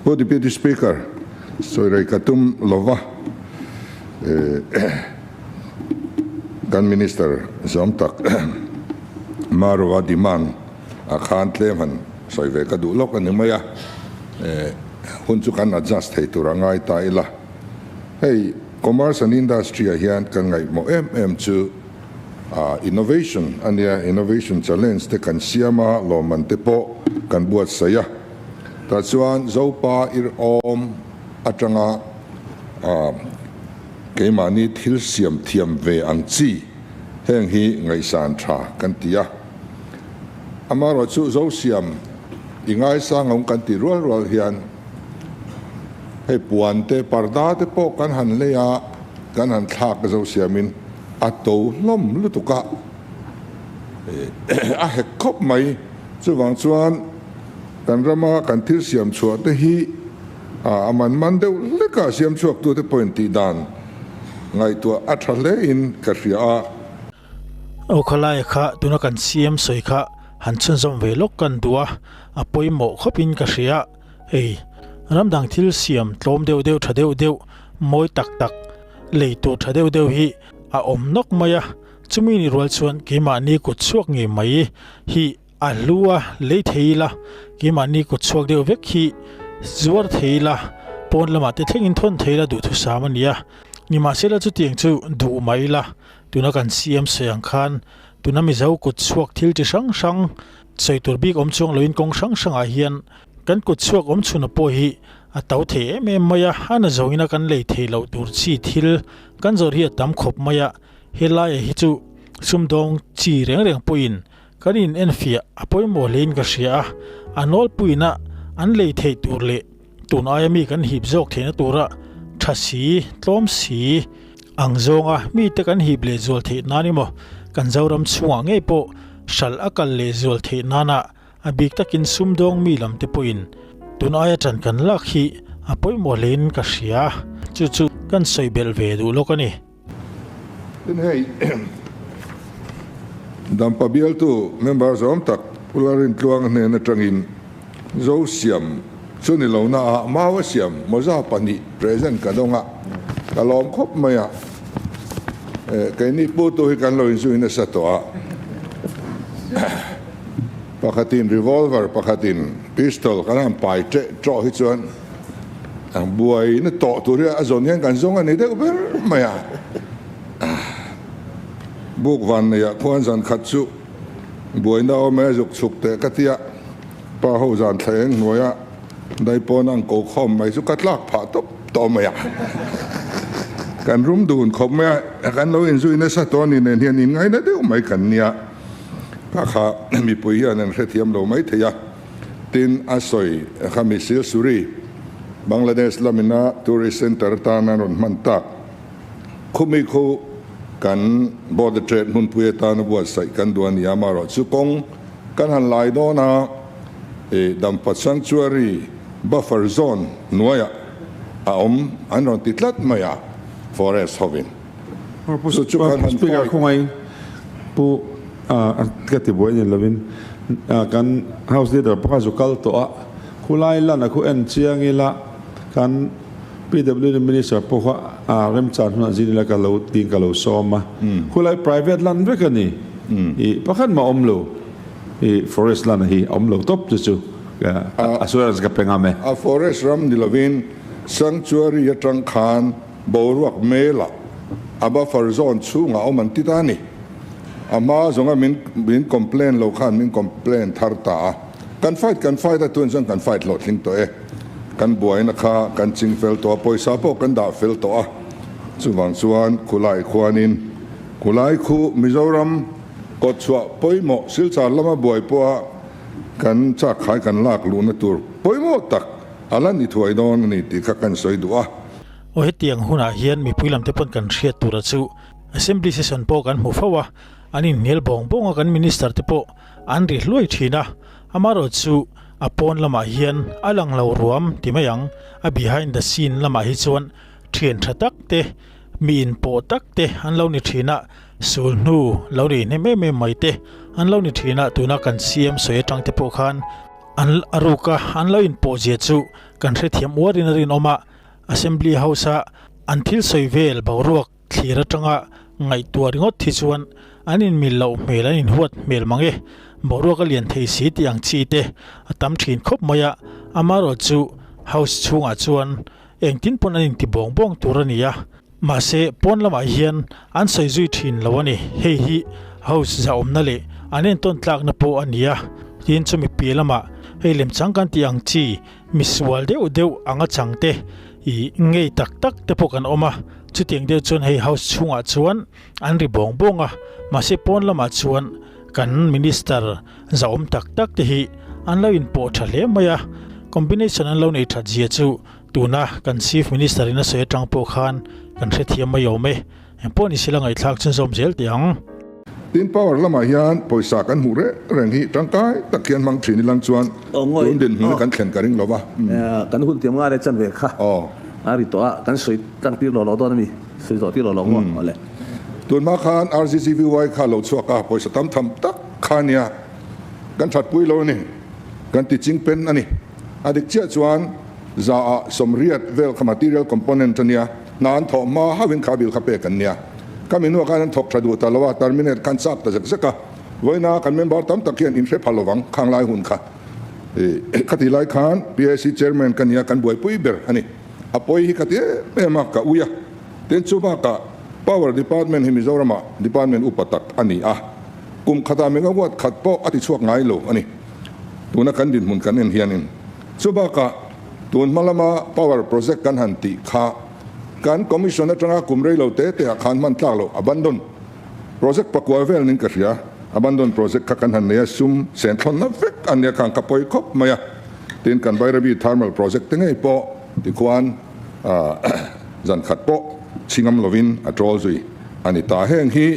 Pu Deputy Speaker, sawi rei ka tum lova, kan Minister zawm tak Marua demand ah khan tlem han sawi ve ka duh lawk a ni mai a, hun chu kan adjust thei tur a ngai ta ila. Hei Commerce and Industry ah hian kan ngaihmawh em em chu innovation a nia, innovation challenge te kan siam a, lawmman te pawh kan buatsaih a. Tah chuan Zopa ir awm atanga keimahni thil siam thiam ve ang chi heng hi ngaihsan tha kan ti a. Amaherawh chu Zo siam i ngaisang awm kan tih rual rual hian hei puan te parda te pawh kan han lei a, kan han thlak Zo siamin a to hlawm lutuk a, a hek khawp mai. Chuvang chuan kan rama kan thil siam chhuah te hi a man man deuh hlekah siam chhuaktute pawhin tih dan ngaihtuah a tha hle in ka hria a. Aw khalai kha tuna kan CM sawi kha han chhunzawm ve lawk kan duh a, a pawimawh khawpin ka hria. Hei ram dang thil siam tlawm deuh deuh tha deuh deuh mawi tak tak lei tur tha deuh deuh hi a awm nawk mai a. Chumi ni rual chuan keimahni kut chhuak ngei mai hi a hlu a, lei thei ila, keimahni kut chhuak deuh vek hi zuar thei ila, pawn lamah te thlengin thawn thei ila duhthusam a ni a. Nimahsela chutiang chu duh mai ila, tuna kan CM sawi ang khan tuna Mizo kut chhuak thil chi hrang hrang sawi tur bik awm chuang loin kawng hrang hrangah hian kan kut chhuak awm chhuna pawh hi a to thei em em mai a, a na zawngina kan lei thei loh tur chi thil kan zawrh hi a tam khawp mai a. Helaiah hi chu sumdawng chi reng reng pawhin kan in enfiah a pawimawh hlein ka hria a, a nawlpuina an lei theih tur leh tun aia mi kan hip zawk theihna tura tha si, tlawm si ang zawnga mite kan hip leh zual theih nan emaw kan Zoram chhungah ngei pawh hralh a kal leh zual theih nana a bik takin sumdawng mi lam te pawhin tun aia ṭan kan lak hi a pawimawh hlein ka hria, chu chu kan sawi belh ve duh lawk a ni. Tin hei Dampa bialtu member zawm tak Pu Lalrintluanga hnen atangin Zo siam chu ni lo na ah Mau a siam mawza pahnih present ka dawng a, ka lawm khawp mai a, keini putu hi kan lo inzui nasa tawh a, pakhatin revolver pakhatin pistol kan han pai teh tawh hi chuan Ang buai na tawh tur hi a zawn hian kan zawng a ni deuh ber mai a. Buk van neiah khuan zan khat chu buaina awm e zuk chhuk teh ka tia, pa ho zan thla eng hnuaia daipawn ang ko khawm mai chu ka tlak phah tawp tawh mai a. Kan rum dun khawp mai a, kan lo inzui nasa tawh a ni nen hian inngaina deuh mai kan nia. Kha kha mipui hian an hrethiam lo mai thei a. Tin, a sawi kha mi Silsuri, Bangladesh lamina tourist centre atan an rawn hman tak. Khumi khu kan border trade hmunpui atana buatsaih kan duh a ni a, amaherawh chu kawng kan han lai dawn a, i Dampa Sanctuary buffer zone hnuaiah a awm an rawn ti tlat mai a, forest hovin. Chu chu kan han Speaker khawngaih Pu ka ti buai ni lovin kan House Leader pakhat zu kal tawh a, khulai lan a khu en chiang ila kan PWD Minister pawh kha remchan hunah zin ila ka lo tiin ka lo sawm a, khulai private lan vek a ni, i pakhat mah awm lo, i forest lan hi a awm lo tawp chu chu assurance ka pe ngam e. A forest ram ni lovin sanctuary atang khan Boruak mela a buffer zone chhungah awm an ti ta a ni. A hma zawnga min min complain lo khan min complain thar ta a. Kan fight kan fight a tun chuan kan fight hlawhtling tawh e. Kan buaina kha kan ching fel tawh a, pawisa pawh kan dah fel tawh a. Chuvang chuan khulai khuanin khulai khu Mizoram kawtchhuah pawimawh Silchar lama buai pawha kan chakkhai kan lak luhna tur pawimawh tak a la ni thuai dawn a ni tih kha kan sawi duh a. Aw hetiang hunah hian mipui lam te pawn kan hriat tura chu Assembly session pawh kan hmu fo a, an inhnial bawng bawng a kan Minister te pawh an ri hluai thin a, amaherawh chu a pawn lamah hian a lang lo ruam ti mai ang, a behind the scene lamah hi chuan thian tha tak te, mi inpawh tak te an lo ni thin a, sul hnu lo ri hnem em em mai te an lo ni thin a, tuna kan CM sawi atang te pawh khan an a ruk a, an lo inpawh zia chu. kan hrethiam uarin a rinawm a, Assembly House-a an thil sawi vel boruak thlir atanga ngaihtuah ringawt hi chuan an inmil loh hmel an inhuat hmel mang e, boruak a lian thei si tih ang chi te a tam thin khawp mai a, amaherawh chu House chhungah chuan engtin pawn an inti bawng bawng tur a ni a. Mahse, pawn lamah hian an sawi zui thin lo a ni. Hei hi House zahawmna leh an entawn tlakna pawh a ni a. Tin, chumi piah lamah hei lemchang kan tih ang chi misual deuh deuh anga chang te ih ngei tak tak te pawh kan awm a. Chutiang deuh chuan hei House chhungah chuan an ri bawng bawng a. Mahse, pawn lamah chuan kan Minister zahawm tak tak te hi an lo inpawh tha hle mai a. Combination an lo nei that zia chu Tuna kan Chief Minister in a sawi atang pawh khan kan hrethiam mai awm e. Engpawh ni sila ngaihthlak chhun zawm zel teh ang. Tin power lamah hian pawisa kan hmuh reng reng hi tangkai tak hian hmang thin ilang chuan tun dinhmun kan thlen ka ring lo va. Kan hun tiam ngai le chan ve kha a ri tawh a, kan sawi tlang tir lo lo dawn a mi, sawi zawh tir lo lo maw le. Tun hma khan RGGVY kha lo chhuak a, pawisa tam tham tak kha nia kan thatpui lo a ni, kan ti chingpen a ni. A dik chiah chuan za ah sawmriat vel kha material component a nia, hna an thawh hma hauhin kha bill kha pek an nia. Ka minu khan an thawk tha duh ta lo a, terminate khan chak ta zek zek a. Vawiina kan member tam tak hian in hre pha lovang khang lai hun kha. Khati lai khan PAC chairman ka nia kan buaipui ber a ni. A pawi hi ka ti em em a, ka ui a. Tin chu bakah Power Department hi Mizoramah department upa tak a ni a, kum khatah megawatt khat pawh a ti chhuak ngai lo a ni. Tuna kan dinhmun kan en hianin chu bakah tun hma lama power project kan han tih kha kan commission atanga kum rei lo te te ah khan hman tlak loh abandon project pakua vel nin ka hria. Abandon project kha kan han nei a, sum sen thlawnna vek an nia khan ka pawi khawp mai a. Tin kan Bairabi thermal project te ngei pawh tikhuan zan khat pawh chhingam lovin a trawl zui a ni ta. Heng hi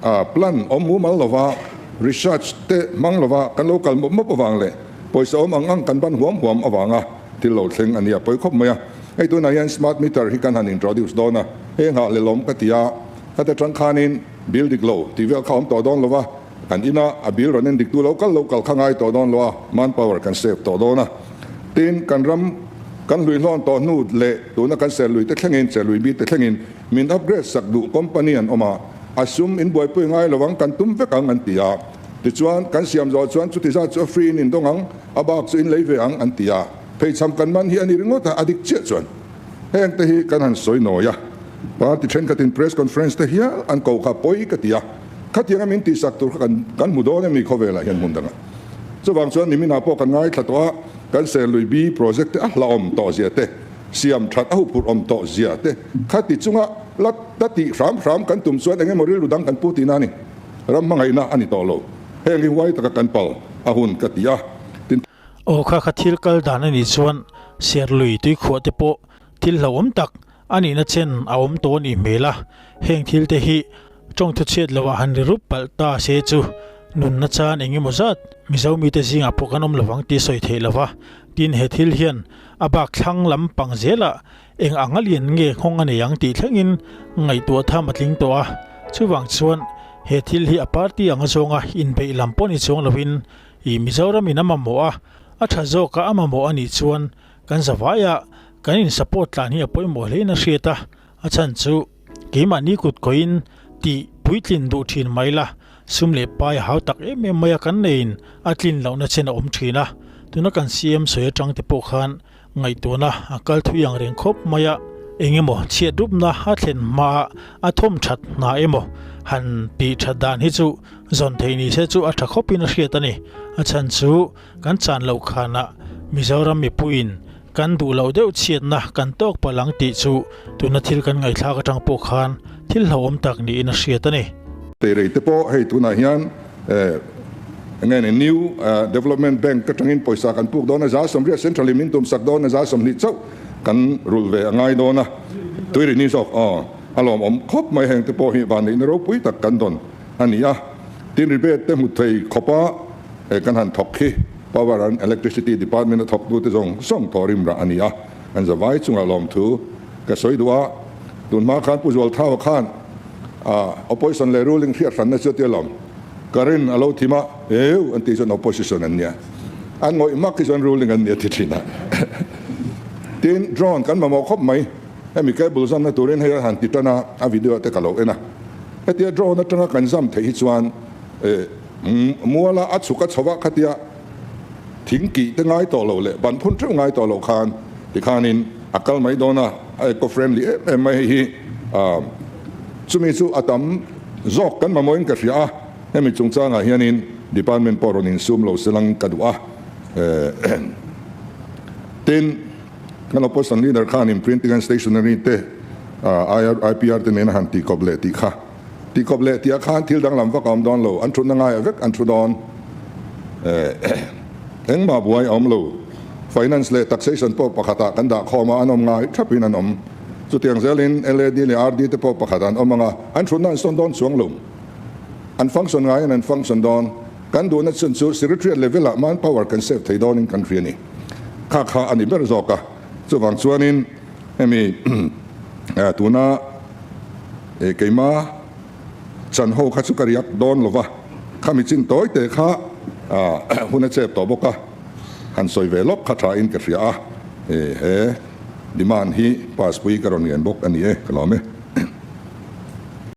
A plan awm mumal lova, research te hmang lova kan lo kal mawp mawp avang leh pawisa awm ang ang kan ban huam huam avanga thil lo thleng a nia pawi khawp mai a. Hei tunah hian smart meter hi kan han introduce dawn a, hei nghah leh lawm ka ti a, khata tang khanin bill dik lo tih vel kha awm tawh dawn lova, kan ina a bill rawn en diktu lo kal lo kal kha ngai tawh dawn lo a, manpower kan save tawh dawn a. Tin, kan ram kan hluihlawn tawh hnu leh tuna kan serlui te thlengin, serlui bik te thlengin min upgrade sak duh company an awm a, A sum in buaipui ngai lo ang, kan tum vek ang an ti a. Tichuan, kan siam zawh chuan chuti zat chu a free in indawng ang, a bak chu in lei ve ang an ti a. Pheichham kan man hi a ni ringawt a, a dik chiah chuan heng te hi kan han sawi nawi a. Party thenkhatin press conference te hial an ko kha pawi ka ti a, khatianga min tihsak tur kha kan kan hmu dawn em ni khawvelah hian hmun dangah. Chuvang chuan niminah pawh kan ngaithla tawh a, kan Serlui B project te a hlauhawm tawh zia te, siam that a huphurh awm tawh zia te kha ti chunga la ta tih hram hram kan tum chuan eng emaw rilru dang kan pu tihna a ni. Ram hmangaihna a ni tawh lo. Heng hi huai taka kan pal a hun ka ti a. Tin. Aw kha kha thil kal dan a nih chuan Serlui tuikhuah te pawh thil hlauhawm tak a nihna chen a awm tawh a nih hmel a. Heng thil te hi Tawngthu chhiat loh ah han ri rup palh ta se chu nunna chan eng emaw zat Mizo mite zingah pawh kan awm lovang tih sawi theih lo va, tin he thil hian a bak thlang lam pang zelah eng ang a lian nge nghawng a nei ang tih thlengin ngaihtuah tham a tling tawh a, chuvang chuan he thil hi a party anga zawnga inbeih lam pawh ni chuang lovin ih Mizoram in a mamawh a, a tha zawka a mamawh a nih chuan kan zavai a kan in support tlan hi a pawimawh hlein a hriat a, a chhan chu. Keimahni kut kawiin tih puitlin duh thin mai la, sum leh pai a hau tak em em mai a kan neiin a tlin lohna chen a awm thin a. Tuna kan CM sawi atang te pawh khan ngaihtuahna a kal thui ang reng khawp mai a, eng emaw chhiat rupna a thlen hmaah a thawm that hna emaw han tih that dan hi chu zawn theih ni se chu a tha khawpin a hriat a ni. A chhan chu kan chan loh khanah Mizoram mipuiin Kan duh loh deuh chhiatna kan tawk palh ang tih chu tuna thil kan ngaihthlak atang pawh khan thil hlauhawm tak niin a hriat a ni. Teirei te pawh hei tunah hian enge ni New Development Bank atangin pawisa kan puk dawn a, 180 Central in min tumsak dawn a, 20 chauh kan rulh ve a ngai dawn a, tuiri ni zawk aw a lawmawm khawp mai heng te pawh hi vanneihna ropui tak kan dawn a ni a, tin rebate te hmu thei khawpa kan han thawk hi. Power and Electricity Department a thawktute zawng zawng thaw rim rah a ni a, an zavai chungah lawmthu ka sawi duh a. Tun hma khan Pu Zualthaua khan Opposition leh Ruling hriat hranna chu a ti alawm, ka rin a lo thim a, eu an tih chuan Opposition an nia, an ngawih hmak hi chuan Ruling an ni a ti thin a. Tin, drone kan mamawh khawp mai. Hemi cable zamna turin hei a han ti tan a, a video te ka lo en a. Hetia drone atanga kan zam theih hi chuan muala a chhuk a chho a khatia thing kih te ngai tawh loh leh ban phun theuh ngai tawh loh khan tikhanin a kal mai dawn a, a eco friendly em em mai hei hi. Chumi chu a tam zawk kan mamawhin ka hria a, hemi chungchangah hianin department pawh rawn insum lo se lang ka duh a. Tin, kan opposition leader khanin printing and stationery te IPR te nena han tihkawp leh tih kha. Tihkawp leh tihah khan thil danglam vak a awm dawn lo, an thutna ngaiah vek an thu dawn. Engmah buai a awm lo. Finance leh taxation pawh pakhatah kan dah khawm a, an awm ngai thapin an awm. Chutiang zelin LAD leh RD te pawh pakhatah an awm ang a, an thutna an sawn dawn chuang lo. An function ngaiin an function dawn. Kan duhna chhun chu Secretariat level ah manpower kan save thei dawnin kan hria a ni. Kha kha a ni ber zawk a. Chuvang chuanin hemi tuna keima chan ho kha chu ka riak dawn lo va, khami chin tawi te kha hun a chep tawh bawk a, han sawi ve lawk kha tha in ka hria a, he demand hi pass pui ka rawn ngen bawk a ni e, ka lawm e.